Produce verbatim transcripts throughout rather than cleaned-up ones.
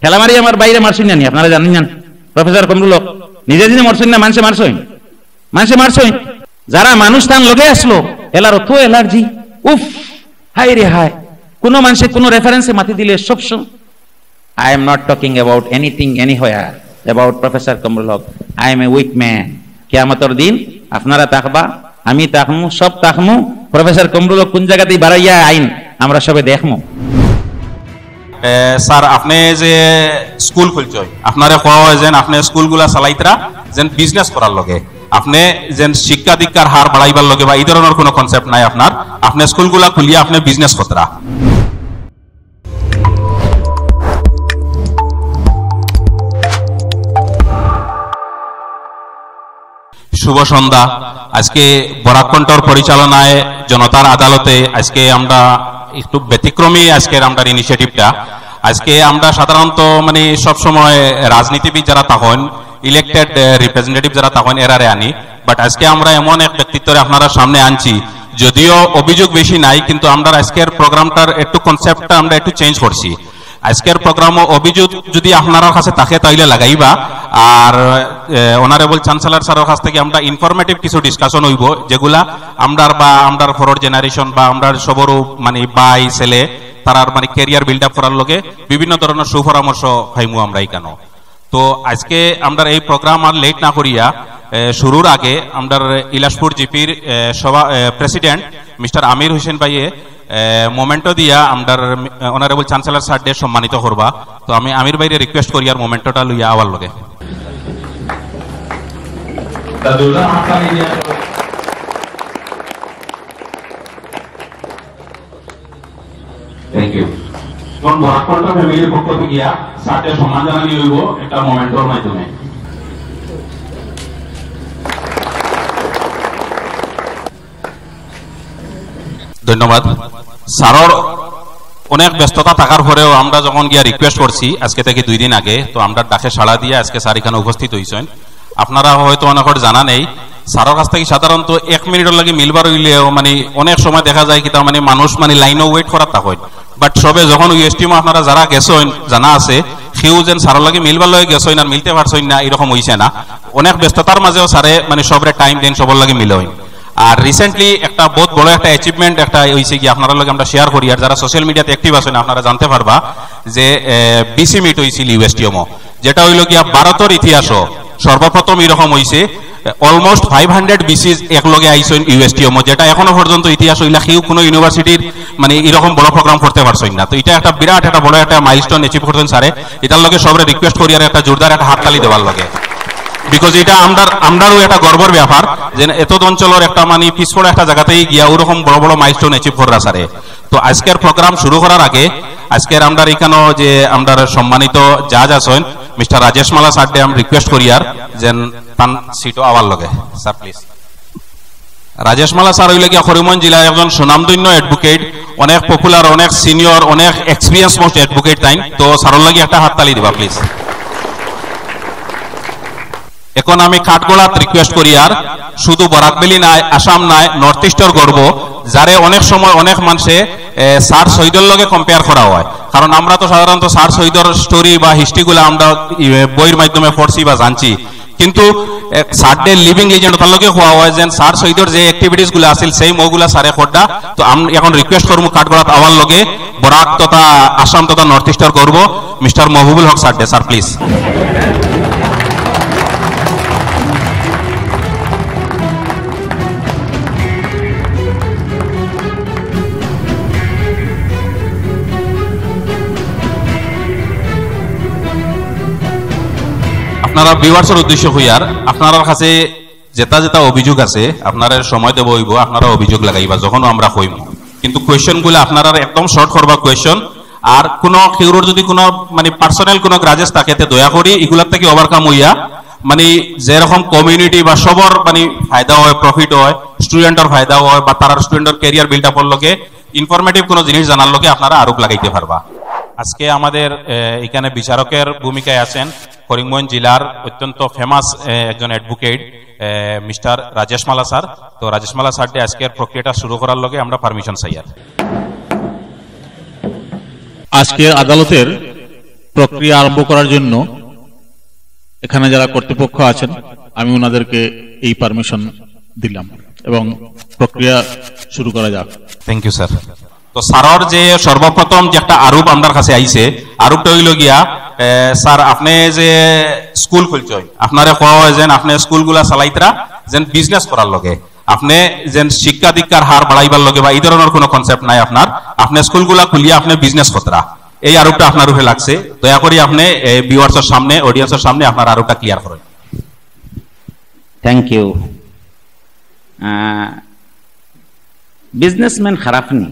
ঠেলা মারি আমার ভাইরে মারছইন না নি, আপনারা জানইন না? প্রফেসর কমরুল হক নিজে নিজে মরছইন না, মানষে মারছইন, মানষে মারছইন। যারা মানুষ তান লগে আছলো, এরার অত অ্যালার্জি, উফ, হায় রে হায়। কোনো মানষে কোনো রেফারেন্সে মাতি দিলে সব সময়, I am not talking about anything, anywhere, about Professor Kamrul Haq. I am a weak man. কিয়ামতর দিন আপনারা থাকবা, আমি থাকমু, সব থাকমু। প্রফেসর কমরুল হক কোন জাগাদি বাড়াইয়া আইন, আমরা সবে দেখমু। এ, স্যার, আপনে যে স্কুল খুলছইন, আপনারে কওয়া অয় যেন আপনে স্কুলগুলা চালাইতরা যেন বিজনেস করার লগে, আপনে যেন শিক্ষা দীক্ষার হার বাড়াইবার লগে বা ই ধরনর কোনো কনসেপ্ট নাই আপনার। আপনে স্কুলগুলা খুলিয়া আপনে বিজনেস করতরা। শুভ সন্ধ্যা। আজকে বরাক কণ্ঠর পরিচালনায় জনতার আদালতে আজকে আমরা একটু ব্যতিক্রমী আজকের আমরার ইনিশিয়েটিভটা। আজকে আমরা সাধারণত মানে সব সময় রাজনীতিবিদ যারা থাকইন, ইলেকটেড রিপ্রেজেন্টেটিভ যারা থাকইন, এরারে আনি, বাট আজকে আমরা এমন এক ব্যক্তিত্বরে আপনারার সামনে আনছি, যদিও অভিযোগ বেশি নাই, কিন্তু আমরার আজকের প্রোগ্রামটার একটু কনসেপ্টটা আমরা একটু চেঞ্জ করছি। আজকের প্রোগ্রামও অভিযোগ যদি আপনারার কাছে থাকে তাইলে লাগাইবা। আর অনারেবল চ্যান্সেলর স্যারর কাছ থাকি আমরা ইনফরমেটিভ কিছু ডিসকাশন অইবো, যেগুলা আমরার বা আমরার ফরওয়ার্ড জেনারেশন বা আমরার সবরও মানে ভাই ছেলে তারার মানে ক্যারিয়ার বিল্ড আপ করার লগে বিভিন্ন ধরনর সুপরামর্শ পাইমু আমরা ইখানো। তো আজকে আমরার এই প্রোগ্রাম আর লেট না করিয়া, এ, শুরুর আগে আমরার ইলাশপুর জিপির, এ, সভা-, এ, প্রেসিডেন্ট মিস্টার আমির হোসেন ভাইয়ে, এ, মোমেন্টো দিয়া আমরার, এ, অনারেবল চ্যান্সেলর স্যাররে সম্মানিত করবা। তো আমি আমির ভাইরে রিকোয়েস্ট করিয়ার মোমেন্টোটা লইয়া আওয়ার লগে। Thank you. এখন বরাক কণ্ঠ ফ্যামিলির পক্ষ থাকি স্যাররে সম্মান জানানি অইবো একটা মোমেন্টোর মাধ্যমে। ধন্যবাদ। স্যারর অনেক ব্যস্ততা থাকার পরেও আমরা যখন গিয়া রিকোয়েস্ট করছি আজকে থাকি দুই দিন আগে, তো আমরার ডাকে সাড়া দিয়া আজকে স্যার ইখানো উপস্থিত অইছইন। আপনারা হয়তো অনেকর জানা নেই, স্যারর কাছ থাকি সাধারণত এক মিনিটর লাগি মিলবার অইলেও মানে অনেক সময় দেখা যায় কিতা মানে মানুষ মানে লাইনো ওয়েট করার থাকইন, বাট সবে যখন ইউএসটিএম আপনারা যারা গেছইন জানা আছে, কেউ যেন স্যারর লাগি মিলবার লগে গেছইন আর মিলতে পারছইন না, এরকম অইছে না। অনেক ব্যস্ততার মাঝেও স্যারে মানে সবরে টাইম দেইন, সবর লাগি মিলইন। আর রিসেন্টলি একটা বহুত বড় একটা অ্যাচিভমেন্ট একটা অইছে গিয়া আপনারার লগে আমরা শেয়ার করি, আর যারা সোশ্যাল মিডিয়াতে অ্যাক্টিভ আছইন আপনারা জানতে পারবা যে বিসি মিট অইছিল ইউএসটিএমও, যেটা অইলো গিয়া ভারতর ইতিহাসও সর্বপ্রথম এরকম অইছে। অলমোস্ট ফাইভ হান্ড্রেড বিসিজ এক লগে আইছইন ইউএসটিএমও, যেটা এখনো পর্যন্ত ইতিহাস অইলা কেউ কোনো ইউনিভার্সিটির মানে এরকম বড় প্রোগ্রাম করতে পারছইন না। তো এটা একটা বিরাট একটা বড় একটা মাইলস্টোন অ্যাচিভ করছইন স্যারে। এটার লগে সবরে রিকোয়েস্ট করি আর একটা জোরদার একটা হাততালি দেওয়ার লগে, বিকজ এটা আমরার, আমরারও একটা গর্বর ব্যাপার যে এত অঞ্চলর একটা মানে পিছপড়া একটা জাগাতেই গিয়া ওরকম বড় বড় মাইলস্টোন অ্যাচিভ কররা স্যারে। তো আজকের প্রোগ্রাম শুরু করার আগে আজকের আমরার ইখানো যে আমরার সম্মানিত জাজ আছইন মিস্টার রাজেশ মালা স্যাররে আমি রিকোয়েস্ট করি আর যেন তান সিটও আওয়ার লগে। Sir, please. Rajesh Mala sir অইলা গিয়া করিমগঞ্জ জেলার একজন সুনামধন্য অ্যাডভোকেট, অনেক পপুলার, অনেক সিনিয়র, অনেক এক্সপিরিয়েন্স মোস্ট অ্যাডভোকেট তাইন। তো স্যারর লাগি একটা হাততালি দিবা প্লিজ। এখন আমি কাঠগড়াত রিকোয়েস্ট করি আর শুধু বরাক ভ্যালি নায়, আসাম নায়, নর্থ ইস্টর গর্ব, যারে অনেক সময় অনেক মানষে, এ, স্যার সৈদর লগে কম্পেয়ার করা হয়, কারণ আমরা তো সাধারণত স্যার সৈদর স্টোরি বা হিস্ট্রিগুলা আমরা, ই, বইর মাধ্যমে পড়ছি বা জানছি, কিন্তু, এ, স্যাররে লিভিং লেজেন্ড তার লগে কওয়া হয় যেন স্যার সৈদর যে অ্যাক্টিভিটিস গুলা আছিল সেই মগুলা স্যারে কররা। তো আমি এখন রিকোয়েস্ট করমু কাঠগড়াত আওয়ার লগে বরাক তথা আসাম তথা নর্থ ইস্টর গর্ব মিস্টার মহবুবুল হক স্যাররে, স্যার প্লিজ। আপনারা ভিউয়ার্সর উদ্দেশ্য কইয়ার, আপনারার কাছে যেটা যেটা অভিযোগ আছে, আপনারা সময় দেওয়া অইবো, আপনারা অভিযোগ লাগাইবা যখন আমরা কইমু, কিন্তু কোয়েশ্চেন গুলা আপনারা একদম শর্ট করবা কোয়েশ্চেন। আর কোনো কেউর যদি কোনো মানে পার্সোনাল কোনো গ্রাজেস থাকে, তে দয়া করি ইগুলার থাকি ওভারকাম অইয়া মানে যেরকম কমিউনিটি বা সবর মানে ফায়দা হয়, প্রফিট হয়, স্টুডেন্টর ফায়দা হয় বা তারার স্টুডেন্টর ক্যারিয়ার বিল্ড আপর লগে ইনফরমেটিভ কোনো জিনিস জানার লগে আপনারা আরোপ লাগাইতে পারবা। আজকে আমাদের, এ, এখানে বিচারকের ভূমিকায় আছেন করিমগঞ্জ জেলার অত্যন্ত ফেমাস, এ, একজন অ্যাডভোকেট, এ, মিস্টার রাজেশ মালা স্যার। তো রাজেশ মালা স্যাররে আজকের প্রক্রিয়াটা শুরু করার লগে আমরা পারমিশন চাইয়ার। আজকের আদালতের প্রক্রিয়া আরম্ভ করার জন্য এখানে যারা কর্তৃপক্ষ আছেন, আমি ওনাদেরকে এই পারমিশন দিলাম এবং প্রক্রিয়া শুরু করা যাক। Thank you sir. তো স্যারর যে সর্বপ্রথম যে একটা আরোপ আমরার কাছে আইছে, আরোপটা হইল গিয়া, এ, স্যার, আপনি যে স্কুল খুলছেন, আপনারে কওয়া হয় যেন আপনি স্কুলগুলা চালাইতরা যেন বিজনেস করার লগে, আপনি যেন শিক্ষা দীক্ষার হার বাড়াইবার লগে বা এই ধরনের কোনো কনসেপ্ট নাই আপনার, আপনি স্কুলগুলা খুলিয়া আপনি বিজনেস করতরা, এই আরোপটা আপনার উপরে লাগছে। দয়া করি আপনি ভিউয়ার্সের সামনে, অডিয়েন্সের সামনে আপনার আরোপটা ক্লিয়ার করেন। Thank you. বিজনেসম্যান খারাপ নি?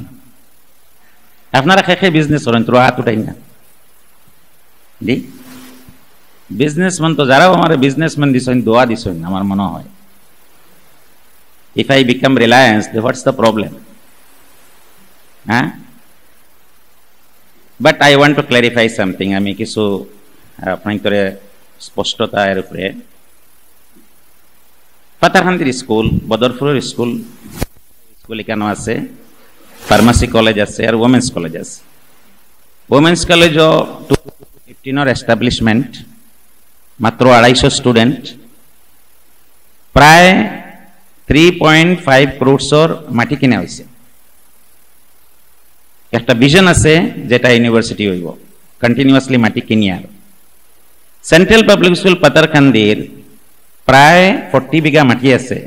আপনারা কে কে বিজনেস করেন, তো হাত উঠাই না। জি, বিজনেসম্যান তো যারাও আমার বিজনেসম্যান দিছেন, দোয়া দিছেন, আমার মনে হয়। If I become Reliance, then what's the problem? হ্যাঁ, but I want to clarify something. আমি কিছু আপনার করে স্পষ্টতা এর উপরে। পাথারকান্দির স্কুল, বদরপুরের স্কুল, স্কুল এখানেও আছে, ফার্মাসি কলেজ আছে, আর উমেন্স কলেজ আছে। উমেন্স কলেজও টু ফিফটিনর এস্টাবলিশমেন্ট, মাত্র আড়াইশো স্টুডেন্ট, প্রায় থ্রি পয়েন্ট ফাইভ ক্রোডসর মাটি কিনা হয়েছে। একটা ভিশন আছে যেটা ইউনিভার্সিটি হইব, কন্টিনিউয়াসলি মাটি কিনিয়ার। সেন্ট্রাল পাবলিক স্কুল পাথারকান্দির প্রায় ফর্টি বিঘা মাটি আছে,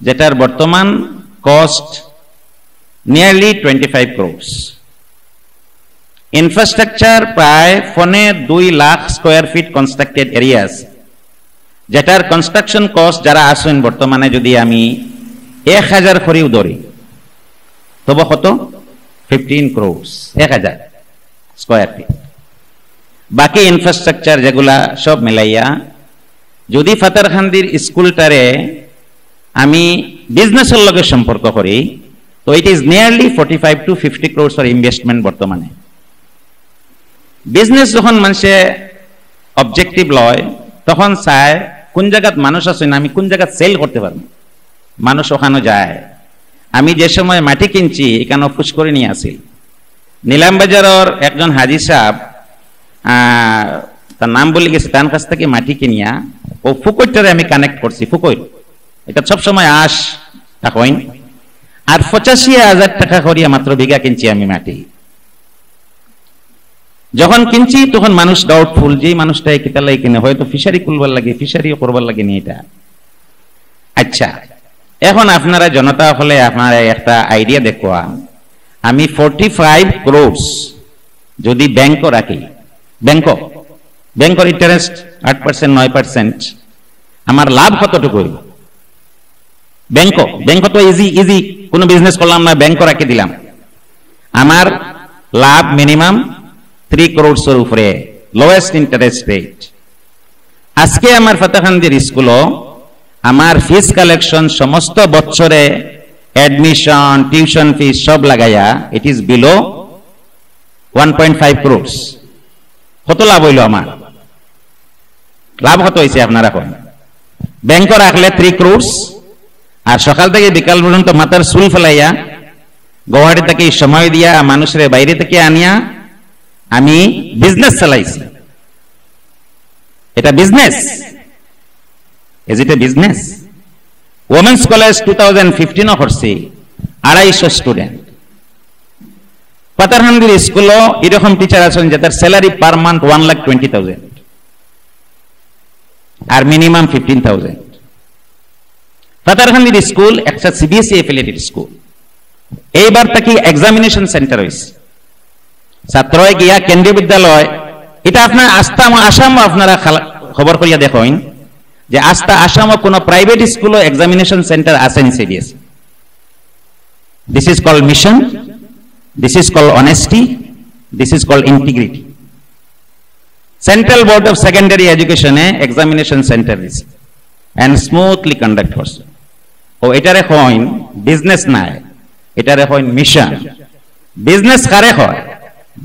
যেটার বর্তমান cost nearly twenty five crowds. Infrastructure প্রায় পৌনে দুই lakh square feet constructed area আছে, যেটার কনস্ট্রাকশন কস্ট যারা আছেন বর্তমানে যদি আমি এক হাজার করিও ধরি, তবে কত? ফিফটিন ক্রোডস, এক হাজার স্কোয়ার ফিট। বাকি ইনফ্রাস্ট্রাকচার যেগুলা সব মিলাইয়া যদি পাথারকান্দির স্কুলটারে আমি বিজনেসের লগে সম্পর্ক করি, তো it is nearly forty five to fifty crores of investment বর্তমানে। বিজনেস যখন মানুষে অবজেক্টিভ লয়, তখন চায় কোন জায়গাত মানুষ আছে না, আমি কোন জায়গাত সেল করতে পারবো, মানুষ ওখানে যায়। আমি যে সময় মাটি কিনছি, এখানে ফুস করে নিয়ে আসি। নিলাম বাজারর একজন হাজি সাহেব, আহ, তার নাম বলি গেছে, তার কাছ থেকে মাটি কিনিয়া ও ফুকইটারে আমি কানেক্ট করছি। ফুকই এটা সবসময় আশ টাকইন, আর পঁচাশি হাজার টাকা করিয়া মাত্র বিঘা কিনছি আমি মাটি। যখন কিনছি তখন মানুষ ডাউটফুল যে এই মানুষটা কিতালাই কিনে, হয়তো ফিশারি খুলবার লাগে, ফিশারি করবার লাগে নি এটা। আচ্ছা, এখন আপনারা জনতা হলে আপনারা একটা আইডিয়া দেখো, আমি ফর্টি ফাইভ ক্রোডস যদি ব্যাংকও রাখি, ব্যাংকও, ব্যাংকর ইন্টারেস্ট আট পার্সেন্ট, নয় পার্সেন্ট, আমার লাভ কতটুকু হইব? ব্যাংকও, ব্যাংকও তো ইজি ইজি, কোনো বিজনেস করলাম না, ব্যাংকও রাখি দিলাম, আমার লাভ মিনিমাম থ্রি ক্রোডসর উপরে, লোয়েস্ট ইন্টারেস্ট রেট। আজকে আমার পাথারকান্দির স্কুলও আমার ফিস কালেকশন সমস্ত বছরে, অ্যাডমিশন, টিউশন ফিস সব লাগাইয়া, it is below one point five crores। কত লাভ হইল আমার? লাভ কত হয়েছে আপনারা কইন? ব্যাংকও রাখলে থ্রি ক্রোডস, আর সকাল থেকে বিকাল পর্যন্ত মাথার চুল ফেলাইয়া গুয়াহাটি থেকে সময় দিয়া মানুষরে বাইরে থেকে আনিয়া আমি বিজনেস চালাইছি। এটা business? Is it a business? Women's college two thousand ফিফটিনও করছি, আড়াইশো স্টুডেন্ট। পাথারকান্দির স্কুলও এরকম টিচার আছেন যে তার salary per month one lakh twenty thousand, আর মিনিমাম ফিফটিন থাউজেন্ড। পাথারকান্দির স্কুল একটা সিবিএসই অ্যাফিলিয়েটেড স্কুল। এইবার থাকি এক্সামিনেশন সেন্টার হয়েছে। ছাত্রয় গিয়া কেন্দ্রীয় বিদ্যালয়, এটা আপনার আস্তা আসামও আপনারা খালা-, খবর করিয়া দেখইন যে আস্তা আসামও কোনো প্রাইভেট স্কুলও এক্সামিনেশন সেন্টার আছে নি CBSE? This is called mission, this is called honesty, this is called integrity. Central board of secondary এডুকেশনে এক্সামিনেশন সেন্টার দিছে and smoothly conduct করছে। ও এটারে কইন বিজনেস নায়, এটারে কইন মিশন। বিজনেস কারে কয়?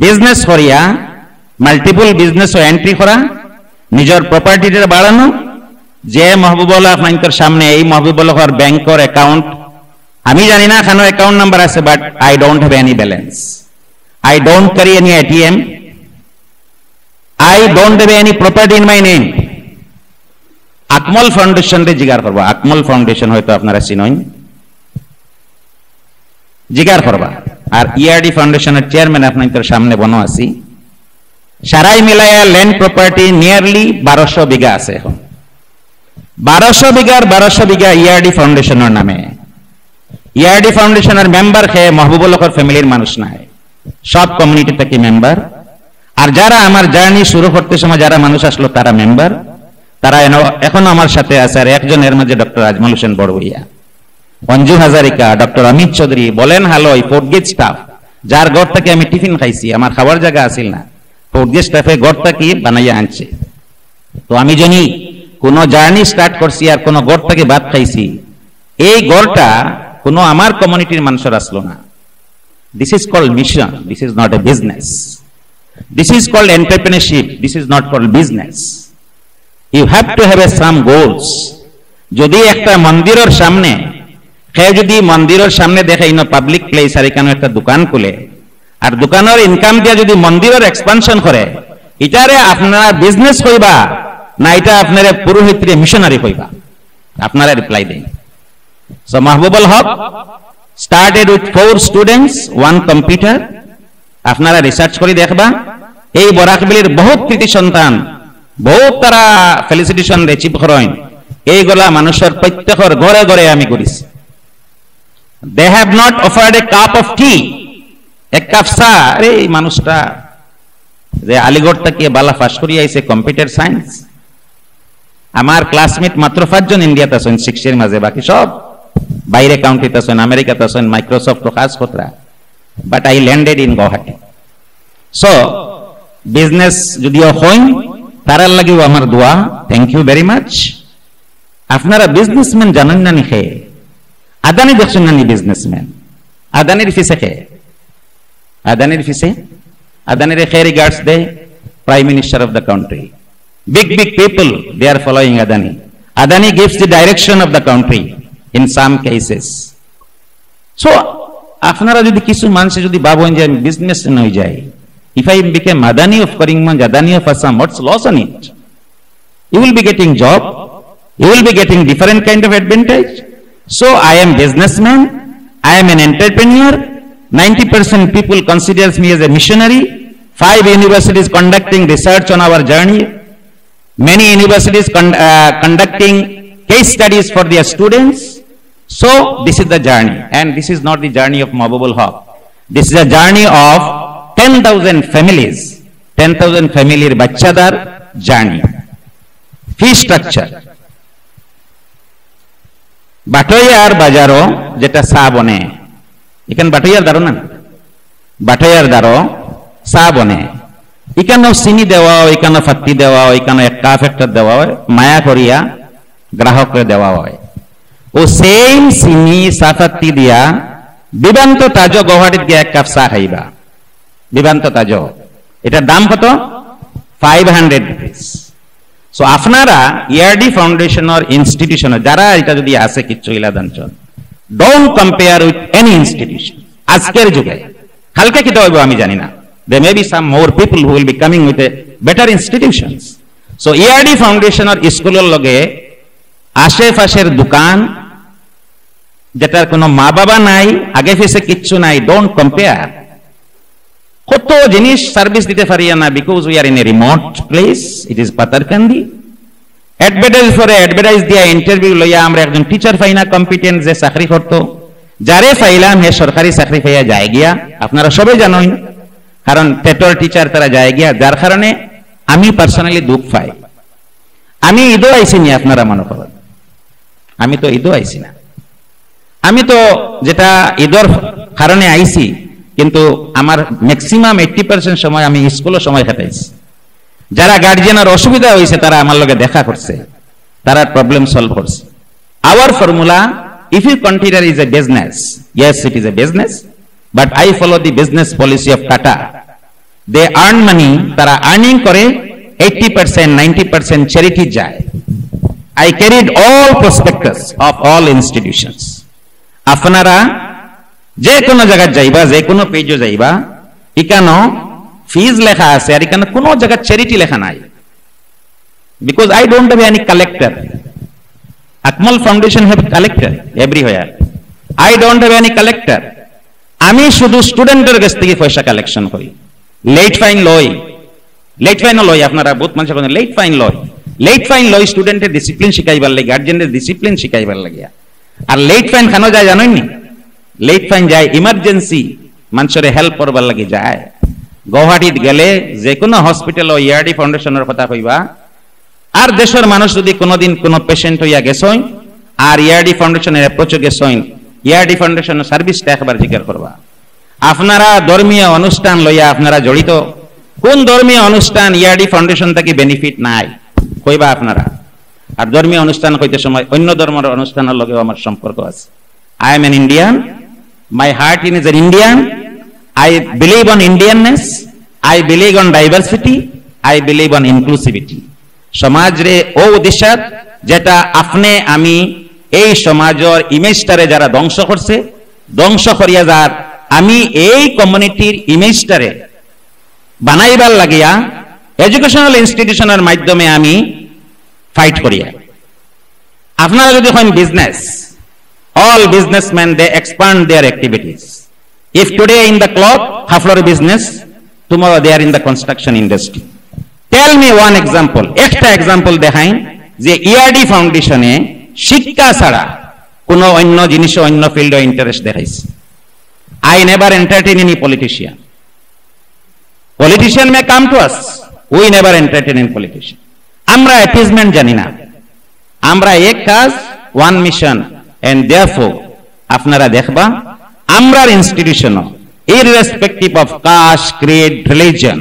বিজনেস করিয়া মাল্টিপল বিজনেসও এন্ট্রি করা, নিজের প্রপার্টিটা বাড়ানো। যে মহবুবুল হক মাইনকর সামনে, এই মহবুবুল হকর ব্যাংকর অ্যাকাউন্ট, আমি জানি না কেন অ্যাকাউন্ট নাম্বার আছে, but I don't have any balance, I don't carry any ATM, don't have any property in my name. Akmal ফাউন্ডেশনরে জিগার করবা, আকমল ফাউন্ডেশন হয়তো আপনারা চিনইন, জিগার করবা। আর ইআরডি ফাউন্ডেশনের চেয়ারম্যান আপনাদের সামনে বনো আছি, সারাই মিলাইয়া ল্যান্ড প্রপার্টি নিয়ারলি বারোশো বিঘা আছে। এখন বারোশো বিঘার বারোশো বিঘা ইআরডি ফাউন্ডেশনের নামে। ইআরডি ফাউন্ডেশনের মেম্বার কে মহবুবুল হকর ফ্যামিলির মানুষ নায়, সব কমিউনিটি থাকি মেম্বার। আর যারা আমার জার্নি শুরু করতে সময় যারা মানুষ আসলো তারা মেম্বার, তারা এন-, এখনো আমার সাথে আছে। আর একজন এর মাঝে ডক্টর আজমল হোসেন বড়ভুইয়া, অঞ্জু হাজারিকা, ডক্টর অমিত চৌধুরী, বলেন হালই, ফোর্থ গেট স্টাফ, যার ঘর থাকি আমি টিফিন খাইছি, আমার খাওয়ার জায়গা আছিল না, ফোর্থ গেট স্টাফে ঘর থাকি বানাইয়া আনছে। তো আমি জানি কোনো জার্নি স্টার্ট করছি আর কোনো ঘর থাকি ভাত খাইছি, এই ঘরটা কোনো আমার কমিউনিটির মানুষের আসলো না। This is called mission, this is not a business. This is called entrepreneurship, this is not called business. You have to have a some goals. যদি একটা মন্দিরের সামনে, কেউ যদি মন্দিরের সামনে দেখে ইনো পাবলিক প্লেস আর এখানে একটা দোকান খুলে, আর দোকানের ইনকাম দিয়া যদি মন্দিরের এক্সপানশন করে, ইটারে আপনারা বিজনেস কইবা না, ইটা আপনারা পুরোহিতরে মিশনারি কইবা? আপনারা রিপ্লাই দেন। So মাহবুবুল হক started with four students, one computer. আপনারা রিসার্চ করি দেখবা, এই বরাকভ্যালির বহুত কৃতি সন্তান, বহুত তারা ফেলিসিটেশন রিসিভ করইন, এইগুলা মানুষের প্রত্যেকের ঘরে ঘরে আমি ঘুরিছি। They have not offered a cup of tea, এক কাপ চা। আরে, এই মানুষটা যে আলিগড় থাকি বালা পাস করি আইছে কম্পিউটার সায়েন্স, আমার ক্লাসমেট মাত্র পাঁচজন ইন্ডিয়াত আছেন সিক্সটির মাঝে, বাকি সব বাইরে কাউন্ট্রিত আছেন, আমেরিকাত আছেন, মাইক্রোসফট কাজ কররা। But I landed in Guwahati. So business যদিও হইন, তারার লাগিও আমার দোয়া। Thank you very much. আপনারা বিজনেসম্যান জানেন না নি কে? আদানি দেখছেন না নি বিজনেসম্যান? আদানির পিছে কে? আদানির পিছে? আদানিরে কে রিগার্ডস দেয়? Prime Minister of the country. Big, big people, they are following Adani. Adani gives the direction of the country in some cases. So আপনারা যদি কিছু মানুষে যদি ভাবেন যে আমি বিজনেস হয়ে যাই, if I become Adani of Karimganj, Adani of Assam, what's loss on it? You will be getting job, you will be getting different kind of advantage. So I am businessman, I am an entrepreneur. Ninety percent people considers me as a missionary. Five universities conducting research on our journey. Many universities con-, uh, conducting case studies for their students. So this is the journey, and this is not the journey of Mahbubul Haq. This is a journey of ten thousand families. Ten thousand family-র বাচ্চাদার journey. Fee structure. বাটইয়ার বাজারও যেটা চা বনে, এখান বাটইয়ার দারো না, বাটইয়ার দারো চা বনে, এখানো চিনি দেওয়া হয়, এখানো ফাত্তি দেওয়া হয়, এখানো এক কাপ একটা দেওয়া হয়, মায়া করিয়া গ্রাহকরে দেওয়া হয়। ও সেম চিনি চা ফাত্তি দিয়া বিবান্ত তাজো গুয়াহাটিত গিয়া এক কাপ চা খাইবা, বিবান্ত তাজো। এটার দাম কত? Five hundred rupees. So আপনারা ইআরডি ফাউন্ডেশনর ইনস্টিটিউশনে যারা এটা যদি আছে কিচ্ছু ইলা দানচন, don't compare with any institution. আজকের যুগে, কালকে কিতা হইব আমি জানি না। There may be some more people who will be coming with a better institutions. So ERD ফাউন্ডেশনর স্কুলর লগে আশেপাশের দোকান, যেটার কোনো মা বাবা নাই, আগে পিছে কিচ্ছু নাই, don't compare. কত জিনিস সার্ভিস দিতে পারি না, because we are in a remote place, it is Patharkandi. Advertise করে, অ্যাডভার্টাইজ দিয়া ইন্টারভিউ লইয়া আমরা একজন টিচার পাই না কম্পিটেন্ট যে চাকরি করতো, যারে পাইলাম হে সরকারি চাকরি পাইয়া যায় গিয়া, আপনারা সবাই জানেন, কারণ টেটর টিচার তারা যায় গিয়া, যার কারণে আমি পার্সোনালি দুঃখ পাই। আমি ঈদও আইছি নি, আপনারা মনে করেন, আমি তো ঈদও আইছি না। আমি তো যেটা ঈদর কারণে আইছি, কিন্তু আমার ম্যাক্সিমাম এইট্টি পার্সেন্ট সময় আমি স্কুলও সময় কাটাইছি। যারা গার্জিয়ানর অসুবিধা হয়েছে, তারা আমার লগে দেখা করছে, তারা প্রবলেম সলভ করছে। Our formula, if you consider is a business, yes, it is a business, but I follow the business policy of Tata. They earn money, তারা আর্নিং করে, eighty percent, ninety percent charity যায়। I carried all prospectus of all institutions. আপনারা যে কোনো জায়গায় যাইবা, যে কোনো পেজও যাইবা, ইকানো ফিজ লেখা আছে, আর এখানে কোনো জায়গা চ্যারিটি লেখা নাই। Because I don't have any collector. Akmal Foundation have collector everywhere. I don't have any collector. আমি শুধু স্টুডেন্টর কাছ থেকে পয়সা কালেকশন করি। লেট ফাইন লই, লেট ফাইনও লই। আপনারা বহুত মানুষে কইন লেট ফাইন লই, লেট ফাইন লই স্টুডেন্টরে ডিসিপ্লিন শিখাইবার লাগি, গার্জিয়ানরে ডিসিপ্লিন শিখাইবার লাগি। আর লেট ফাইন খানো যায় জানইন নি? লেট ফাইন যায় ইমার্জেন্সি, মানুষরে হেল্প করবার লাগি যায়। গুয়াহাটিত গেলে যে কোনো হসপিটালো ইআরডি ফাউন্ডেশনর কথা কইবা, আর দেশর মানুষ যদি কোনোদিন কোনো পেশেন্ট হইয়া গেছইন আর ইআরডি ফাউন্ডেশনর অ্যাপ্রোচে গেছইন, ইআরডি ফাউন্ডেশনর সার্ভিসটা একবার জিজ্ঞাসা করবা। আপনারা ধর্মীয় অনুষ্ঠান লইয়া আপনারা জড়িত, কোন ধর্মীয় অনুষ্ঠান ইআরডি ফাউন্ডেশন থাকি বেনিফিট নাই কইবা আপনারা। আর ধর্মীয় অনুষ্ঠান কইতে সময় অন্য ধর্মর অনুষ্ঠানর লগেও আমার সম্পর্ক আছে। I am an Indian. My heart is an Indian. I believe on Indianness. I believe on diversity. I believe on inclusivity. সমাজরে ও দিশাত যেটা আপনে আমি এই সমাজর ইমেজটারে যারা ধ্বংস করছে, ধ্বংস করিয়া যার, আমি এই কমিউনিটির ইমেজটারে বানাইবার লাগিয়া এডুকেশনাল ইনস্টিটিউশনর মাধ্যমে আমি ফাইট করিয়া। আপনারা যদি coin business, all businessmen, they expand their activities. If today in the cloth, হাফলর business, tomorrow they are in the construction industry. Tell me one example, একটা এক্সাম্পল দেখাইন যে ইআরডি ফাউন্ডেশনে শিক্ষা ছাড়া কোনো অন্য জিনিসে, অন্য ফিল্ডে ইন্টারেস্ট দেখাইছে। I never entertain any politician. Politician may come to us, we never entertain any politician. আমরা অ্যাপিজমেন্ট জানি না, আমরা এক কাজ, one mission, and therefore আপনারা দেখবা আমরার ইনস্টিটিউশনও, irrespective of caste, creed, religion,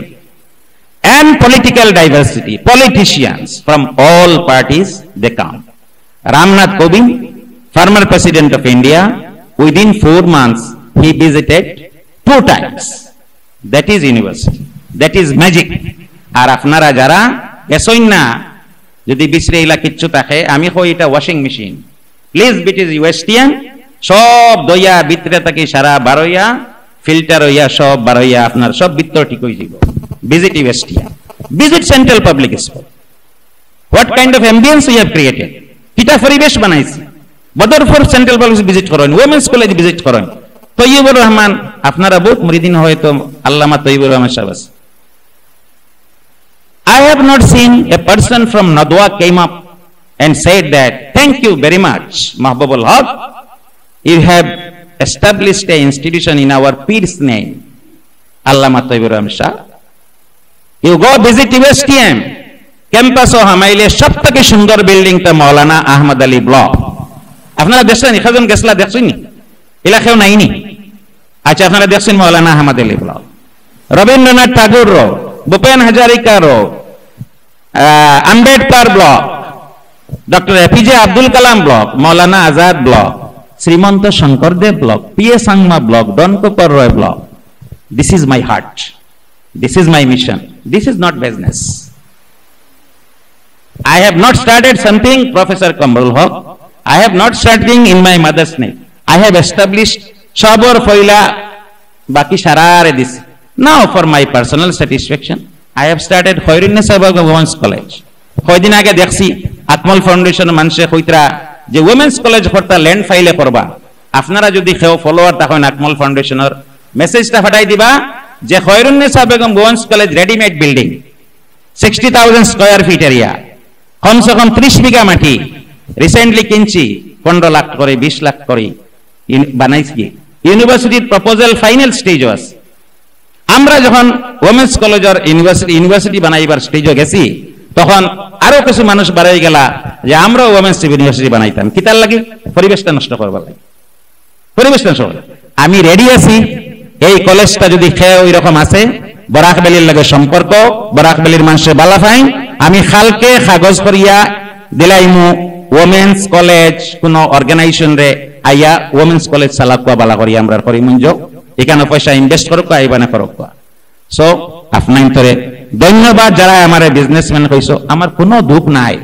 and political diversity, politicians from all parties, they come. Ramnath Kovind, former president of India, within four months he visited two times. That is university, that is magic. আর আপনারা যারা গেছইন না, যদি বিচরে ইলা কিচ্ছু থাকে, আমি কই এটা washing machine, please visit USTM. সব দইয়া ভিতরে থাকি সারা বারইয়া, ফিল্টার হইয়া সব বারইয়া আপনার সব ভিতর ঠিক হয়ে যাব। Visit USTM, visit Central Public School. What kind of ambience we have created? কিতা পরিবেশ বানাইছি। Badarpur central public school visit করইন, উইমেন্স কলেজ ভিজিট করইন। তৈয়বুর রহমান, আপনারা বহুত মুরিদিন হয়তো আল্লামা তৈয়বুর রহমান সাহেব আছে। I have not seen a person from Nadwa came up and said that, "Thank you very much, Mahbubul Haq. You have established a institution in our peer's name." আল্লামা তৈয়বুর রহমান সাহেব, you go visit USTM, ক্যাম্পাসও হামাইলে সব থেকে সুন্দর বিল্ডিংটা মৌলানা আহমদ আলী ব্লক। আপনারা দেখছেন, এখাজন গেছলা দেখছেন নি? এলা কেউ নাইনি? আচ্ছা, আপনারা দেখছেন Maulana Ahmad Ali block, Rabindranath Thakur row, Bhupen Hazarika row, আহ, Ambedkar block, doctor APJ Abdul Kalam block, Maulana Azad block, Srimanta Sankardev block, PA Sangma block, Donkupar Roy block. This is my heart. This is my mission. This is not business. I have not started something, Professor Kamrul Haq. I have not starting in my mother's name. I have established সবর ফয়লা বাকি সারারে দিছি। Now for my personal satisfaction, I have started খয়রুন্নেসা Begum Women's College. কয়দিন আগে দেখছি আকমল ফাউন্ডেশন মানুষে কইতরা যে উইমেন্স কলেজ করতা ল্যান্ড ফাইলে করবা। আপনারা যদি কেউ ফলোয়ার থাকইন আকমল ফাউন্ডেশনর, মেসেজটা পাঠাই দিবা যে খয়রুন্নেসা Begum Women's College readymade building, sixty thousand square feet area, কমসে কম ত্রিশ বিঘা মাটি রিসেন্টলি কিনছি, পনেরো লাখ করে, বিশ লাখ করে ইন-, বানাইছি। ইউনিভার্সিটির প্রপোজাল ফাইনাল স্টেজও আছে। আমরা যখন উইমেন্স কলেজর ইউনিভার্সিটি, ইউনিভার্সিটি বানাইবার স্টেজও গেছি, তখন আরো কিছু মানুষ বাড়াই গেলা যে আমরাও উইমেন্স ইউনিভার্সিটি বানাইতাম। কিতার লাগি? পরিবেশটা নষ্ট করবার লাগি। পরিবেশটা নষ্ট করবার লাগি। আমি রেডি আছি, এই কলেজটা যদি কেউ এরকম আছে, বরাক ভ্যালির লগে সম্পর্ক, বরাক ভ্যালির মানুষে বালা পাইন, আমি কালকে কাগজ করিয়া দিলাইমু উইমেন্স কলেজ কোনো অর্গানাইজেশন রে আইয়া উইমেন্স কলেজ চালাকুয়া বালা করিয়া আমরার করিমগঞ্জ, এখানো পয়সা ইনভেস্ট করুক, আইবানে করুক। সো, আপনাইন্তরে ধন্যবাদ, যারা আমারে বিজনেসম্যান কইছো, আমার কোনো দুখ নাই।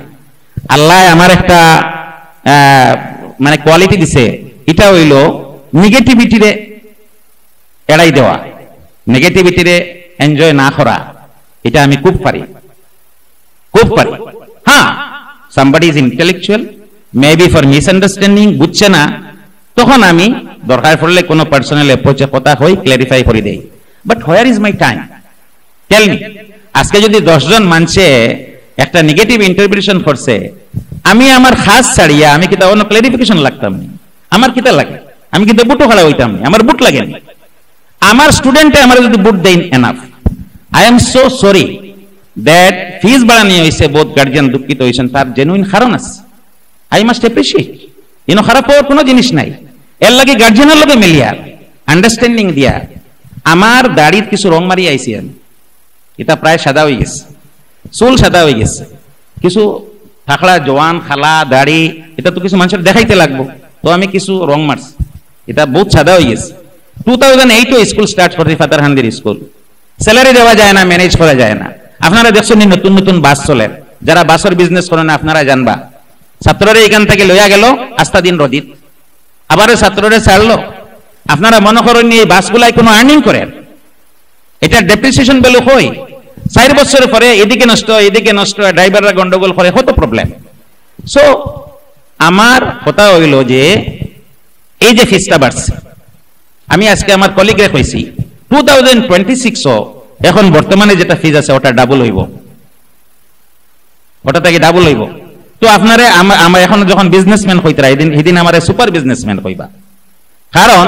আল্লায় আমার একটা, আহ, মানে কোয়ালিটি দিছে, এটা হইল নেগেটিভিটিরে এড়াই দেওয়া, নেগেটিভিটিরে এনজয় না করা, এটা আমি খুব পারি, খুব পারি। হ্যাঁ, somebody is intellectual, maybe for misunderstanding, বুঝছে না, তখন আমি দরকার পড়লে কোনো পার্সোনাল অ্যাপ্রোচে কথা হই, ক্ল্যারিফাই করে দেই। But where is my time? Tell me, আজকে যদি দশ জন মানষে একটা নেগেটিভ ইন্টারপ্রিটেশন করছে, আমি আমার কাজ ছাড়িয়া আমি কিতা অন্য ক্ল্যারিফিকেশন লাগতাম নি? আমার কিতা লাগে? আমি কিতা ভোটও খাড়া হইতাম নি? আমার ভোট লাগে নি। আমার স্টুডেন্টে আমার যদি ভোট দেইন, enough. I am so sorry that ফিজ বাড়ানি হয়েছে, বহুত গার্জিয়ান দুঃখিত হয়েছেন, তার জেনুইন কারণ আছে। I must appreciate, ইনো খারাপ হওয়ার কোনো জিনিস নাই। এর লাগি গার্জিয়ানের লগে মিলিয়া, আন্ডারস্ট্যান্ডিং দিয়া, আমার দাড়িত কিছু রং মারি আইছি আমি, এটা প্রায় সাদা হয়ে গেছে, চুল সাদা হয়ে গেছে, কিছু থাকড়া জোয়ান খালা দাড়ি, এটা তো কিছু মানুষের দেখাইতে লাগবো, তো আমি কিছু রং মারছি, এটা বহুত সাদা হয়ে গেছে। টু থাউজেন্ড এইটও স্কুল স্টার্ট করছি, ফাতারকান্দির স্কুল, স্যালারি দেওয়া যায় না, ম্যানেজ করা যায় না। আপনারা দেখছেন নি নতুন নতুন বাস চলে, যারা বাসের বিজনেস করেন আপনারা জানবা, ছাত্ররা এখান থেকে লইয়া গেল আস্তা দিন রদিত, আবারও ছাত্ররা ছাড়লো। আপনারা মনে করেন নি এই বাসগুলাই কোনো আর্নিং করে? এটা ডেপ্রিসিয়েশন ভ্যালু হয়, চার বছর পরে এদিকে নষ্ট, এদিকে নষ্ট, ড্রাইভাররা গন্ডগোল করে, কত প্রবলেম। সো আমার কথা হইল যে এই যে ফিজটা বাড়ছে, আমি আজকে আমার কলিগরে কইছি, টু থাউজেন্ড টোয়েন্টি সিক্সও এখন বর্তমানে যেটা ফিজ আছে ওটা ডাবল হইব, ওটা থেকে ডাবল হইব। তো আপনারে আমা-, আমরা এখন যখন বিজনেসম্যান কইতারা, এদিন, এদিন আমারে সুপার বিজনেসম্যান কইবা, কারণ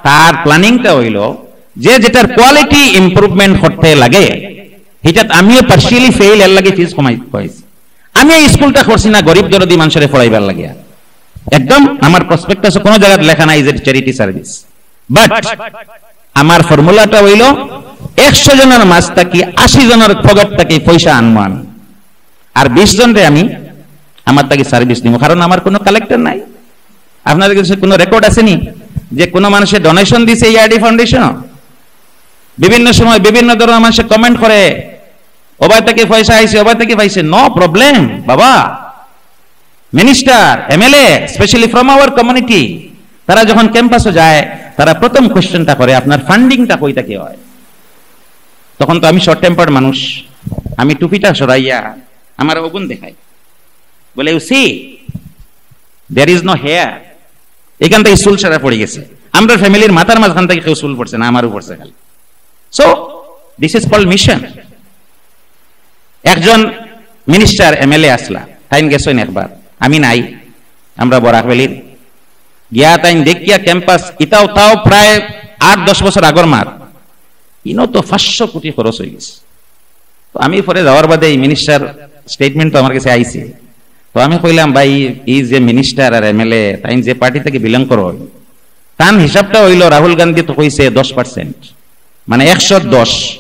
তার প্ল্যানিংটা হইল যে যেটার কোয়ালিটি ইমপ্রুভমেন্ট করতে লাগে, সেটাত আমিও পার্শিয়ালি ফেইল, এর লাগি ফিজ কমাই কইছি। আমি এই স্কুলটা করছি না গরিব দরদি মানুষরে পড়াইবার লাগিয়া, একদম আমার প্রসপেক্টাসে কোনো জায়গাত লেখা নাই যে চ্যারিটি সার্ভিস, বাট আমার ফর্মুলাটা হইল একশো জনের মাঝ থাকি আশি জনের পকেট থাকি পয়সা আনবো আমি, আর বিশ জনরে আমি আমার থাকি সার্ভিস নিব, কারণ আমার কোনো কালেক্টর নাই। আপনাদের কাছে কোনো রেকর্ড আছে নি যে কোনো মানুষে ডোনেশন দিছে ইআরডি ফাউন্ডেশন? বিভিন্ন সময় বিভিন্ন ধরনের মানুষে কমেন্ট করে, "ওবায় থাকি পয়সা আইছে, ওবায় থাকি পাইছে।" নো প্রবলেম বাবা। Minister, MLA, specially from our community, তারা যখন ক্যাম্পাসে যায়, তারা প্রথম কোশ্চেনটা করে, "আপনার ফান্ডিংটা কই থাকি হয়?" তখন তো আমি শর্ট টেম্পার্ড মানুষ, আমি টুপিটা সরাইয়া আমার অগুন দেখাই, বলে, "You see, there is no hair।" এখান থেকে চুল সারা পড়ে গেছে। আমরা ফ্যামিলির মাথার মাঝখান থেকে কেউ চুল পড়ছে না, আমারও পড়ছে খালি। So this is called mission. একজন মিনিস্টার, এমএলএ আসলা, তাইন গেছইন একবার, আমি নাই, আমরা বরাক ভ্যালির, গিয়া তাইন দেখিয়া ক্যাম্পাস, ইতাও তাও প্রায় আট দশ বছর আগর মাত, ইনো তো পাঁচশো কোটি খরচ হয়ে গেছে। তো আমি পরে যাওয়ার বাদে এই মিনিস্টার স্টেটমেন্ট তো আমার কাছে আইছে, তো আমি কইলাম, "ভাই, এই যে মিনিস্টার আর এমএলএ, তাইন যে পার্টি থেকে বিলং করো, তান হিসাবটা হইল রাহুল গান্ধী তো কইছে দশ পার্সেন্ট, মানে একশো দশ,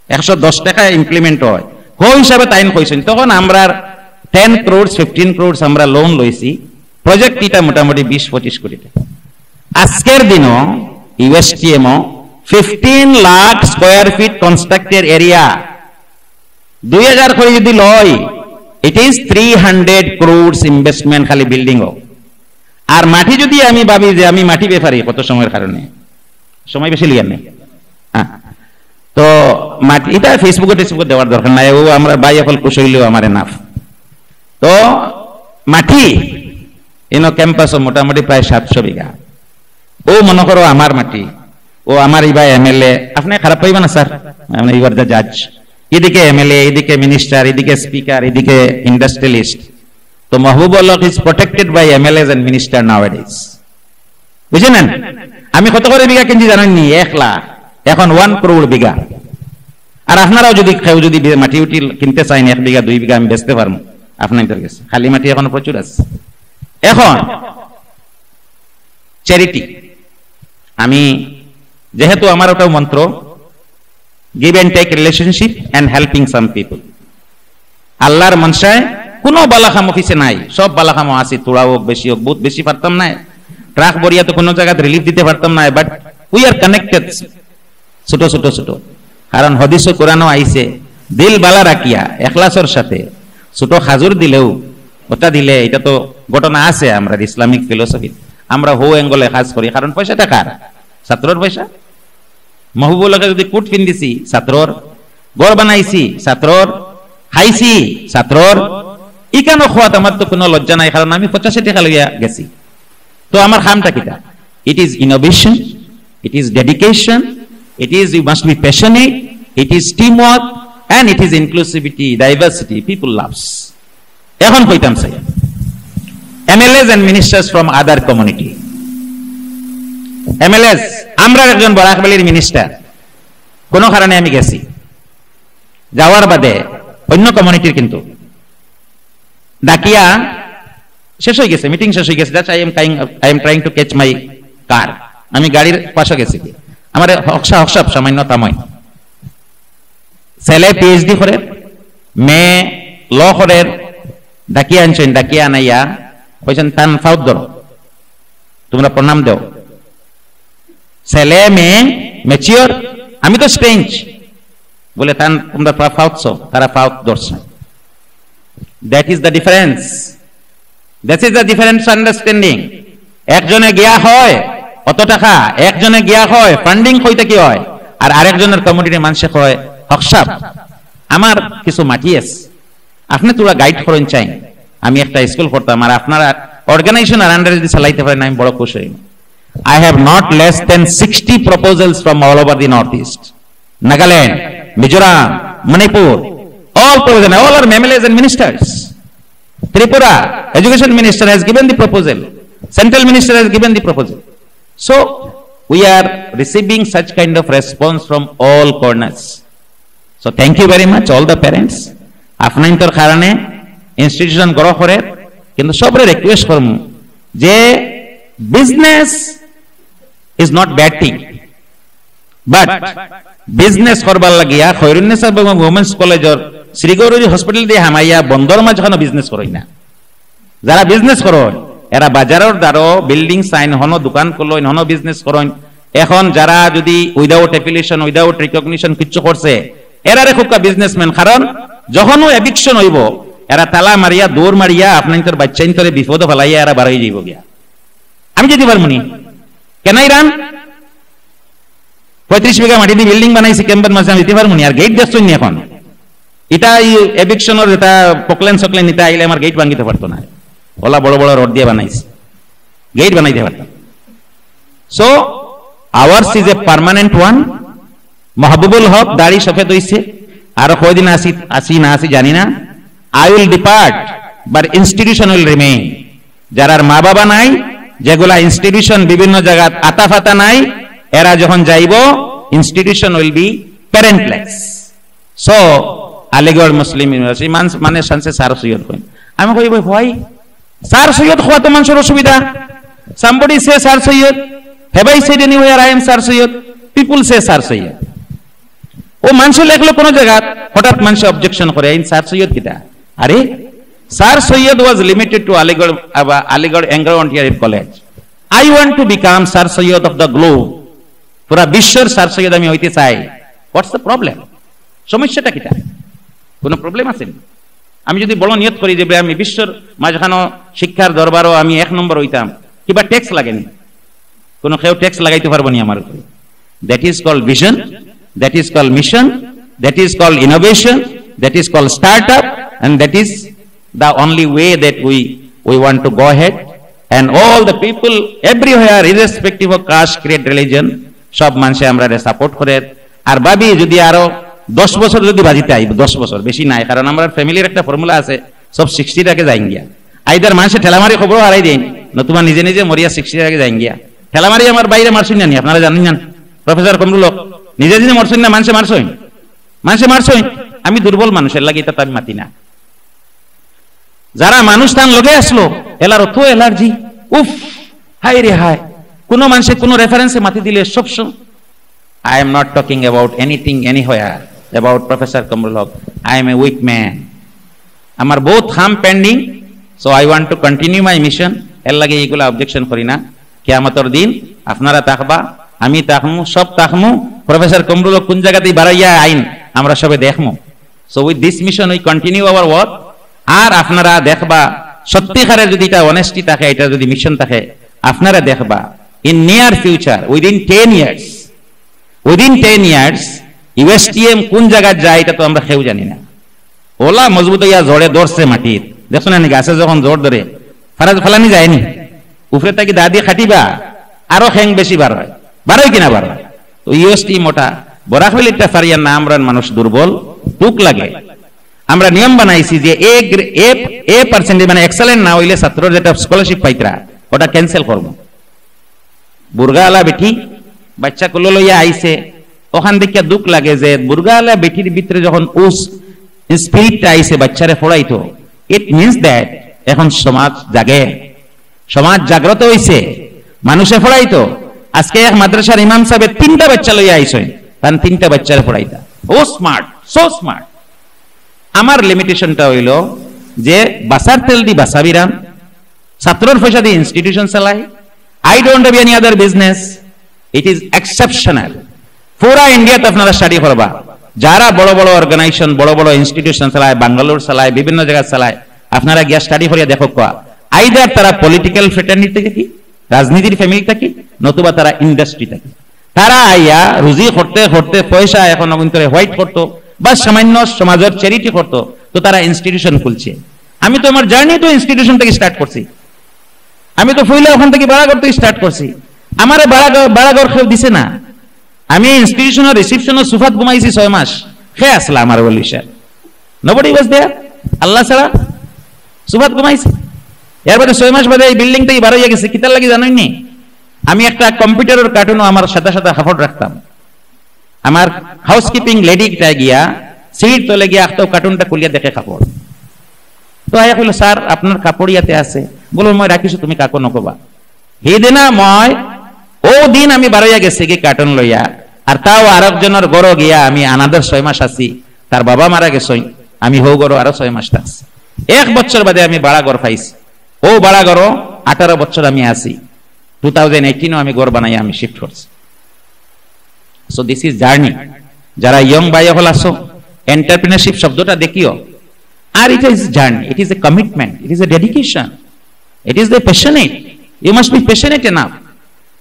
একশো দশ টাকা ইমপ্লিমেন্ট হয়, হো হিসাবে তাইন কইছেন।" তখন আমরা টেন ক্রোডস, ফিফটিন ক্রোডস আমরা লোন লইছি, প্রজেক্ট এটা মোটামুটি বিশ পঁচিশ কোটি টাকা। আজকের দিনও ইউএসটিএমও fifteen lakh square feet constructed area, দুই হাজার করে যদি লয়, it is three hundred crores investment খালি বিল্ডিং হোক। আর মাটি যদি আমি ভাবি যে আমি মাটি ব্যাপারী কত সময়ের কারণে, সময় বেশি লিয়ার নেই। হ্যাঁ, তো মাটি এটা ফেসবুকে টেসবুকে দেওয়ার দরকার নাই, ও আমরা ভাই এখন খুশ হইলেও আমার এনাফ। তো মাটি ইনো ক্যাম্পাসও মোটামুটি প্রায় সাতশো বিঘা। ও মনে করো আমার মাটি, ও আমার ইবা এমএলএ, আপনি খারাপ পাইবা না স্যার, মানে you are the judge। এদিকে এমএলএ, এদিকে মিনিস্টার, এদিকে স্পিকার, এদিকে ইন্ডাস্ট্রিয়ালিস্ট। তো Mahbubul Haq is protected by MLAs and minister nowadays, বুঝলেন? আমি কত করে বিঘা কিনছি জানেন নি? এক লাখ। এখন ওয়ান করোড় বিঘা। আর আপনারাও যদি কেউ যদি বি-, মাটি উটি কিনতে চাইন, এক বিঘা দুই বিঘা আমি বেচতে পারবো আপনাদের কাছে, খালি মাটি এখনো প্রচুর আছে। এখন চ্যারিটি, আমি যেহেতু আমার ওটাও মন্ত্র, give and take relationship and helping some people। আল্লাহর মনসায় কোনো বালা কাম অফিসে নাই, সব বালা কামও আছে, থোড়া হোক বেশি হোক, বহুত বেশি পারতাম না, ট্রাক ভরিয়া তো কোনো জায়গাত রিলিফ দিতে পারতাম না, but we are connected। ছোট ছোট ছোট, কারণ হাদিসও কোরআনও আইছে, দিল বালা রাখিয়া এখলাসর সাথে ছোট খাজুর দিলেও, ওটা দিলে, এটা তো ঘটনা আছে আমরা ইসলামিক ফিলোসফি, আমরা হো অ্যাঙ্গলে কাজ করি, কারণ পয়সাটা কার? ছাত্রর পয়সা। মাহবুবুল হকে যদি কোট পিন্দিছি ছাত্রর, ঘর বানাইছি ছাত্রর, খাইছি ছাত্রর, ইখানো খোয়াত আমার তো কুনু লজ্জা নাই, কারণ আমি পঁচাশি টেকা লইয়া গেছি। তো আমার কামটা কিতা? It is innovation, it is dedication, it is, you must be passionate, it is teamwork, and it is inclusivity, diversity, people loves. এখন কইতাম চাই, M L As and ministers from other community, M L As, আমরা একজন বরাক ভ্যালির মিনিস্টার, কোনো কারণে আমি গেছি, যাওয়ার বাদে অন্য কমিউনিটির কিন্তু ডাকিয়া, শেষ হয়ে গেছে, মিটিং শেষ হয়ে গেছে, just I am trying, I am trying to catch my car, আমি গাড়ির পাশে গেছি, আমার হকসা হকসাব সামান্য থামাই, ছেলে পিএইচডি করের, মেয়ে ল করের, ডাকিয়া আনছেন, ডাকিয়া আনাইয়া কইছেন, "তান ফাউত ধরো, তোমরা প্রণাম দেও।" ছেলে মেয়ে ম্যাচিওর, আমি তো স্ট্রেঞ্জ। বলে, "তান তোমরা ফা-, ফাউত চো", তারা ফাউত ধরছে। That is the difference. This is the difference understanding. একজনে গিয়া হয় অত টাকা, একজনে গিয়া হয় ফান্ডিং কইতে কি হয়, আর আরেকজনের কমিউনিটির মানুষে হয় হকসাব। আমার কিছু মাটি আছে, আপনি তোরা গাইড করেন চাই, আমি একটা স্কুল করতাম, আর আপনারা অর্গানাইজেশন আর আন্ডারে যদি চালাইতে পারেন, আমি বড় খুশি হই। I have not less than sixty proposals from all over the Northeast. Nagaland, Mizoram, Manipur, all proposals, all are M L As and ministers. Tripura, education minister has given the proposal. Central minister has given the proposal. So, we are receiving such kind of response from all corners. So, thank you very much, all the parents. আপনাইন্তর কারণে institution grow করে, কিন্তু সবরে রিকোয়েস্ট করমু যে business is not bad thing, but business করবার লাগিয়া খৈরুন্নেসা বেগম উইমেন্স কলেজর শ্রীগৌরী হসপিটাল দিয়ে হামাইয়া বন্দর মাঝখানো বিজনেস করই না। যারা বিজনেস করইন, এরা বাজারর দ্বারো বিল্ডিং চাইন, হনো দোকান খুলইন, হনো বিজনেস করইন। এখন যারা যদি without affiliation, without recognition কিচ্ছু করছে, এরারে খুবকা বিজনেসম্যান। কারণ যখনও এভিকশন হইব, এরা তালা মারিয়া, দৌড় মারিয়া, আপনাইন্তর বাচ্চাইন্তরে বিপদো ফেলাইয়া এরা বারই যাইব গিয়া। আমি যেতে পারমু নি? Can I run? পঁয়ত্রিশ বিঘা মাটি দিয়ে বিল্ডিং বানাইছি ক্যাম্পের মাঝে, আমি দিতে পারবো নি? আর গেট দেখছইন নি এখন? এটা এই এভিকশনের যেটা পকলেন সকলেন, এটা আইলে আমার গেট ভাঙিতে পারতো না। ওলা বড় বড় রড দিয়ে বানাইছি, গেট বানাইতে পারতো। So, ours is a permanent one. Mahbubul হক দাড়ি সফেদ হইছে, আরো কয়দিন আসি, আসি না আসি জানি না। I will depart, but institution will remain. যারার মা বাবা নাই, যেগুলা ইনস্টিটিউশন বিভিন্ন জায়গাত আতা ফাতা নাই, এরা যখন যাইব, institution will be parentless. So, Aligarh Muslim University মান-, মানে চান্সে স্যার সৈয়দ কইন। আমি কই, "ভাই, স্যার সৈয়দ কওয়া তো মানুষের অসুবিধা।" Somebody say sir Syed, have I said anywhere I am sir Syed? People say sir Syed. ও মানুষে লেখলো কোনো জায়গা, হঠাৎ মানুষে অবজেকশন করে, "এই স্যার সৈয়দ কিতা?" আরে, sir Syed was limited to Aligarh, আবা-, Aligarh Anglo Indian college. I want to become sir Syed of the globe. পুরা বিশ্বর স্যার সৈয়দ আমি হইতে চাই। What's the problem? সমস্যাটা কিতা? কোনো প্রবলেম আছে নি? আমি যদি বড় নিয়ত করি যে, "ভাই, আমি বিশ্বর মাঝখানো শিক্ষার দরবারও আমি এক নম্বর হইতাম", কিবা ট্যাক্স লাগে নি? কোনো কেউ ট্যাক্স লাগাইতে পারবো নি আমার উপরে? That is called vision, that is called mission, that is called innovation, that is called startup, and that is the only way that we, we want to go ahead. And all the people everywhere, irrespective of caste, creed, religion, সব মানুষে আমরারে সাপোর্ট করে। আর ভাবি যদি আরো দশ বছর যদি বাজিতে আইব, দশ বছর বেশি নাই, কারণ আমরার ফ্যামিলির একটা ফর্মুলা আছে, সব সিক্সটি থাকে যাইন গিয়া। Either মানুষে ঠেলামারি খবরও হারাই দেন, নতুবা নিজে নিজে মরিয়া সিক্সটি থাকে যাইন গিয়া। ঠেলামারি আমার বাইরে মারছইন না নি, আপনারা জানেন না? প্রফেসর কমরুল হক নিজে নিজে মরছইন না, মানুষে মারছইন, মানুষে মারছইন। আমি দুর্বল মানুষের লাগি এটা তো আমি মাতি না। যারা মানুষ তান লগে আসলো, এলার অত অ্যালার্জি, উফ, হায় রে হায়। কোনো মানুষে কোনো রেফারেন্সে মাতি দিলে সবসময়, I am not talking about anything, anywhere, about Professor Kamrul Haq. I am a weak man. আমার বহুত কাম pending, so I want to continue my mission. এর লাগি এইগুলা অবজেকশন করি না। কিয়ামতর দিন আপনারা থাকবা, আমি থাকমু, সব থাকমু। প্রফেসর কমরুল হক কোন জায়গাতেই বাড়াইয়া আইন, আমরা সবে দেখমু। So with this mission we continue our work. আর আপনারা দেখবা, সত্যিকারের যদি এটা অনেস্টি থাকে, এটা যদি মিশন থাকে, আপনারা দেখবা, in near future, within ten years, within ten years USTM কোন জায়গায় যায়, এটা তো আমরা কেউ জানি না। ওলা মজবুত হইয়া জড়ে ধরছে মাটিত, দেখছো না নি? গাছে যখন জড় ধরে, ফালা-, ফালানি যায়নি, উপরে থাকি দাদি খাটিবা, আরো খেং বেশি বার হয়, বার হয় কিনা বার হয়? তো ইউএসটিএম ওটা, বরাক ভ্যালিটা ফারিয়ার না, আমরার মানুষ দুর্বল, দুখ লাগে। আমরা নিয়ম বানাইছি যে এ গ্রে-, এ, এ পার্সেন্টেজ মানে এক্সেলেন্ট না হইলে ছাত্রর যেটা স্কলারশিপ পাইতরা, ওটা ক্যান্সেল করবো। বুর্গাওয়ালা বেটি বাচ্চা কুলো লইয়া আইছে, ওখান দেখিয়া দুখ লাগে যে বুর্গাওয়ালা বেটির ভিতরে যখন উস স্পিরিটটা আইছে বাচ্চারে পড়াইতো, it means that এখন সমাজ জাগে, সমাজ জাগ্রত হইছে, মানুষে পড়াইতো। আজকে এক মাদ্রাসার ইমাম সাহেব তিনটা বাচ্চা লইয়া আইছে, কারণ তিনটা বাচ্চারে পড়াইতা। ও স্মার্ট, সো স্মার্ট। আমার লিমিটেশনটা হইল যে বাসার তেল দি বাসা বিরান, ছাত্রর পয়সা দিয়ে ইনস্টিটিউশন চালাই। I don't have any other business. It is exceptional. পুরা ইন্ডিয়াত আপনারা স্টাডি করবা, যারা বড় বড় অর্গানাইজেশন, বড় বড় ইনস্টিটিউশন চালায়, বাঙ্গালোর চালায়, বিভিন্ন জায়গা চালায়, আপনারা গিয়া স্টাডি করিয়া দেখো কোয়া, আইদার তারা পলিটিক্যাল ফ্রেটার্নিটি থাকি, রাজনীতির ফ্যামিলি থাকি, নতুবা তারা ইন্ডাস্ট্রি থাকি। তারা আইয়া রুজি করতে করতে পয়সা এখন অভ্যন্তরে হোয়াইট করতো বা সামান্য সমাজের চ্যারিটি করতো, তো তারা ইনস্টিটিউশন খুলছে। আমি তো আমার জার্নি তো ইনস্টিটিউশন থেকে স্টার্ট করছি। আমি তো পয়লা ওখান থেকে ভাড়া করতে স্টার্ট করছি। আমারে ভাড়া ঘর, ভাড়া ঘর কেউ দিছে না। আমি ইনস্টিটিউশনের রিসেপশনের সোফাত ঘুমাইছি ছয় মাস। কে আসলা আমার ওয়েলউইশার? Nobody was there. আল্লাহ ছাড়া। সোফাত ঘুমাইছি। এর বাদে ছয় মাস বাদে এই বিল্ডিং থেকে বার হইয়া গেছে। কিতার লাগি জানেননি? আমি একটা কম্পিউটারের কার্টুনও আমার সাদা সাদা কাপড় রাখতাম। আমার হাউসকিপিং লেডি একটা গিয়া সিঁড়ির তলে গিয়া আখতাও কার্টুনটা খুলিয়া দেখে কাপড়। তো আয়া কইল, "স্যার, আপনার কাপড় ইয়াতে আছে।" বলো, "মই রাখিছো, তুমি কাকো নকবা।" হিদিনা মই, ও দিন আমি বারইয়া গেছি কি কার্টুন লইয়া, আর তাও আরেকজনের ঘরো গিয়া আমি আনাদার ছয় মাস আছি। তার বাবা মারা গেছইন, আমি হৌ ঘরো আরো ছয় মাস থাকছি। এক বছর বাদে আমি ভাড়া ঘর পাইছি। ও ভাড়া ঘরো আঠারো বছর আমি আছি। টু থাউজেন্ড এইটিনও আমি ঘর বানাইয়া আমি শিফট করছি। So this is journey. যারা ইয়ং ভাই হল আসো, এন্টারপ্রেনারশিপ শব্দটা দেখিও, আর it is journey, it is a commitment, it is a dedication, it is the passionate. You must be passionate enough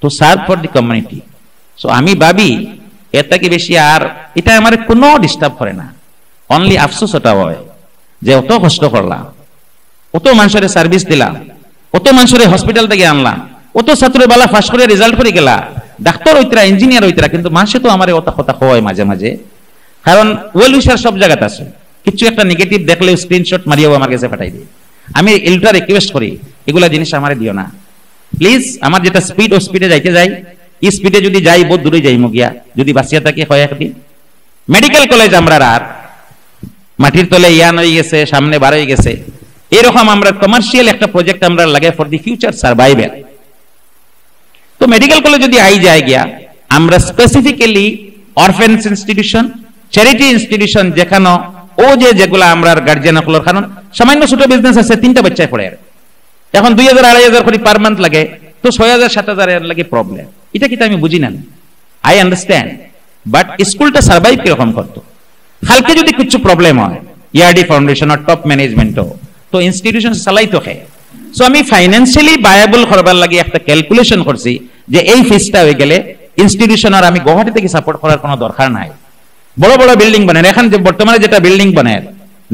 to serve for the community. So আমি ভাবি এর থেকে বেশি আর এটা আমার কোনো ডিস্টার্ব করে না। অনলি আফসোস ওটা হয় যে অত কষ্ট করলাম, অত মানুষের সার্ভিস দিলাম, অত মানুষের হসপিটাল থেকে আনলাম, অত ছাত্র বালা পাস করে রেজাল্ট করে গেলা, ডাক্তার হইতরা, ইঞ্জিনিয়ার হইতরা, কিন্তু মানুষে তো আমার অত কথা হয় মাঝে মাঝে। কারণ ওয়েল উইশার সব জায়গাতে আছে, কিছু একটা নেগেটিভ দেখলেও স্ক্রিনশট মারিয়াও আমার কাছে পাঠাই দিই। আমি এলটা রিকোয়েস্ট করি, এগুলা জিনিস আমারে দিও না প্লিজ। আমার যেটা স্পিড, ও স্পিডে যাইতে যাই, এই স্পিডে যদি যাই, বহুত দূরে যাই মুগিয়া, যদি বাঁচিয়া থাকি হয় একদিন। মেডিকেল কলেজ আমরা আর মাটির তলে ইয়ান হয়ে গেছে, সামনে বার হয়ে গেছে। এরকম আমরা কমার্শিয়াল একটা প্রজেক্ট আমরা লাগে ফর দি ফিউচার সার্ভাইভাল। তো মেডিকেল কলেজ যদি আই যায় গিয়া, আমরা specifically orphans institution, charity institution, যেখানে ও যে যেগুলা আমরা গার্জিয়ান অকলর, কারণ সামান্য ছোট বিজনেস আছে, তিনটা বাচ্চায় পড়ে, এখন দুই হাজার আড়াই হাজার করে পার মান্থ লাগে, তো ছয় হাজার সাত হাজার এর লাগে প্রবলেম। এটা কিতা আমি বুঝি না, আই আন্ডারস্ট্যান্ড, বাট স্কুলটা সার্ভাইভ কিরকম করতো? কালকে যদি কিছু প্রবলেম হয় ইয়ারডি ফাউন্ডেশন আর টপ ম্যানেজমেন্টও, তো ইনস্টিটিউশন চালাইতো কে? সো আমি ফাইন্যান্সিয়ালি ভায়াবল করবার লাগি একটা ক্যালকুলেশন করছি যে এই ফিসটা হয়ে গেলে ইনস্টিটিউশন আর আমি গুয়াহাটি থেকে সাপোর্ট করার কোনো দরকার নাই। বড় বড় বিল্ডিং বনের, এখন যে বর্তমানে যেটা বিল্ডিং বনের,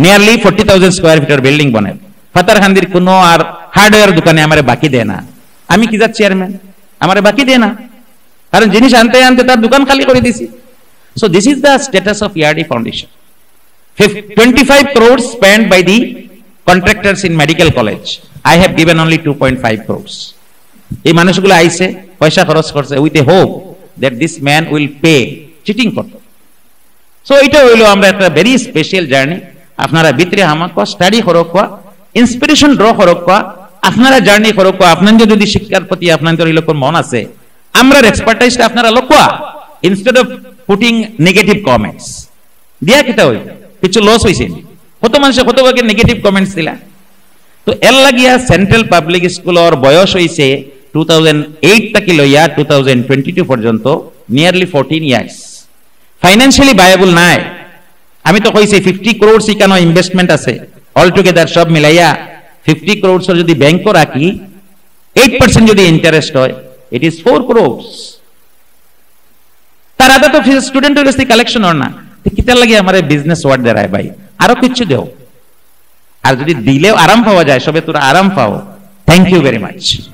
নিয়ারলি ফোর্টি থাউজেন্ড স্কোয়ার ফিটের বিল্ডিং বনের, পাথারকান্দির কোনো আর হার্ডওয়্যার দোকানে আমারে বাকি দেয় না। আমি কি যার চেয়ারম্যান? আমারে বাকি দেয় না, কারণ জিনিস আনতে আনতে তার দোকান খালি করে দিছি। So this is the status of ইয়ারডি foundation. Fif-, twenty-five crores spent by the contractors in medical college. I have given only two point five crores. এই মানুষগুলো আইছে, পয়সা খরচ করছে with a hope that this man will pay. Cheating করতো। সো এটা হইলো আমরা একটা ভেরি স্পেশাল জার্নি। আপনারা ভিতরে হামাক স্টাডি করুক, ইন্সপিরেশন ড্র করুক, আপনারা জার্নি করুক। আপনাদের যদি শিক্ষার প্রতি আপনাদের এরকম মন আছে, আমরার এক্সপার্টাইজটা আপনারা লক্ষ্য, instead of putting negative comments, দিয়া কিতা হইল? কিছু লস হইছে নি? কত মানুষে কত ভাগে নেগেটিভ কমেন্টস দিলা। তো এর লাগিয়া সেন্ট্রাল পাবলিক স্কুলর বয়স হইছে টু থাউজেন্ড এইট থাকি লইয়া টু থাউজেন্ড টোয়েন্টি টু পর্যন্ত, nearly fourteen years. Financially viable নাই। আমি তো কইছি ফিফটি ক্রোর্স ইকানো ইনভেস্টমেন্ট আছে, অল টুগেদার সব মিলাইয়া ফিফটি ক্রোর্স যদি ব্যাংকও রাখি, এইট পার্সেন্ট যদি ইন্টারেস্ট হয়, it is four crores. তার আদা তো স্টুডেন্টর কাছ থাকি কালেকশন অর না। তো কিতার লাগি আমারে বিজনেস ওয়ার্ড দেরায় ভাই? আরো কিছু দেও। আর যদি দিলেও আরাম পাওয়া যায়, সবে তোরা আরাম পাও। Thank you very much.